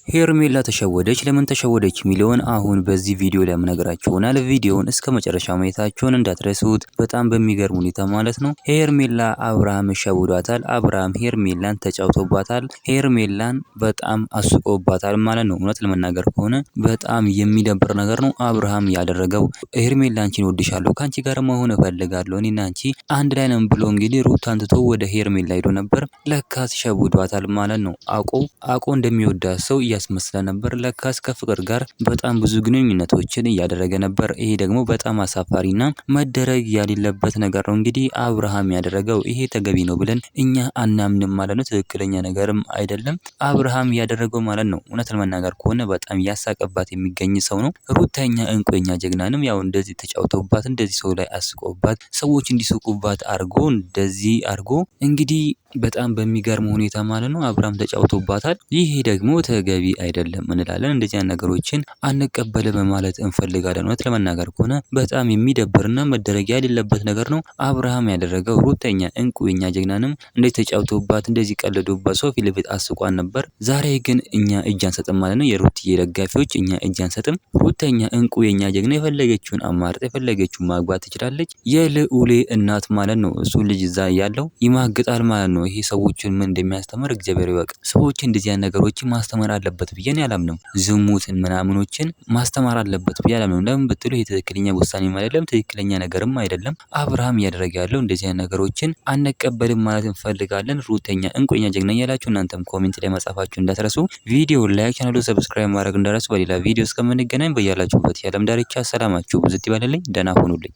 ሄርሜላ ተሸወደች። ለምን ተሸወደች የሚለውን አሁን በዚህ ቪዲዮ ላይ የምነግራችሁ ይሆናል። ቪዲዮውን እስከ መጨረሻ ማየታችሁን እንዳትረሱት። በጣም በሚገርም ሁኔታ ማለት ነው ሄርሜላ አብርሃም ሸውዷታል። አብርሃም ሄርሜላን ተጫውቶባታል። ሄርሜላን በጣም አስቆባታል ማለት ነው። እውነት ለመናገር ከሆነ በጣም የሚደብር ነገር ነው አብርሃም ያደረገው። ሄርሜላ አንቺን እወድሻለሁ፣ ከአንቺ ጋር መሆን እፈልጋለሁ፣ እኔና አንቺ አንድ ላይ ነን ብሎ እንግዲህ ሩታን ትቶ ወደ ሄርሜላ ሄዶ ነበር። ለካስ ሸውዷታል ማለት ነው። አቆ አቆ እንደሚወዳት ሰው እያስመሰለ ነበር። ለካስ ከፍቅር ጋር በጣም ብዙ ግንኙነቶችን እያደረገ ነበር። ይሄ ደግሞ በጣም አሳፋሪና መደረግ ያሌለበት ነገር ነው። እንግዲህ አብርሃም ያደረገው ይሄ ተገቢ ነው ብለን እኛ አናምንም ማለት ነው። ትክክለኛ ነገርም አይደለም አብርሃም ያደረገው ማለት ነው። እውነት ለመናገር ከሆነ በጣም እያሳቀባት የሚገኝ ሰው ነው። ሩተኛ እንቁኛ ጀግናንም ያው እንደዚህ ተጫውተውባት፣ እንደዚህ ሰው ላይ አስቆባት፣ ሰዎች እንዲስቁባት አርጎ እንደዚህ አርጎ እንግዲህ በጣም በሚገርም ሁኔታ ማለት ነው አብርሃም ተጫውቶባታል። ይሄ ደግሞ ተገቢ አይደለም እንላለን። እንደዚህ አይነት ነገሮችን አንቀበልም ማለት እንፈልጋለን። እውነት ለመናገር ከሆነ በጣም የሚደብርና መደረግ የሌለበት ነገር ነው አብርሃም ያደረገው። ሩተኛ እንቁ የኛ ጀግናንም እንደዚህ ተጫውቶባት፣ እንደዚህ ቀልዶባት፣ ሰው ፊት ለፊት አስቋን ነበር። ዛሬ ግን እኛ እጅ አንሰጥም ማለት ነው። የሩትዬ ደጋፊዎች እኛ እጅ አንሰጥም። ሩተኛ እንቁ የኛ ጀግና የፈለገችውን አማርጥ የፈለገችውን ማግባት ትችላለች። የልዑሌ እናት ማለት ነው። እሱ ልጅ እዛ ያለው ይማግጣል ማለት ነው። ይሄ ሰዎችን ምን እንደሚያስተምር እግዚአብሔር ይወቅ። ሰዎችን እንደዚህ አይነት ነገሮችን ማስተማር አለበት ብዬ እኔ አላምንም። ዝሙትን ምናምኖችን ማስተማር አለበት ብዬ አላምንም። ለምን ብትሉ ይሄ ትክክለኛ ውሳኔም አይደለም፣ ትክክለኛ ነገርም አይደለም። አብርሃም እያደረገ ያለው እንደዚህ አይነት ነገሮችን አንቀበልም ማለት እንፈልጋለን። ሩተኛ እንቁኛ ጀግና እያላችሁ እናንተም comment ላይ መጻፋችሁ እንዳትረሱ። ቪዲዮ like፣ ቻናሉ subscribe ማድረግ እንዳትረሱ። በሌላ ቪዲዮ እስከምንገናኝ በያላችሁበት የዓለም ዳርቻ ሰላማችሁ ብዙ ይበልልኝ። ደህና ሁኑልኝ።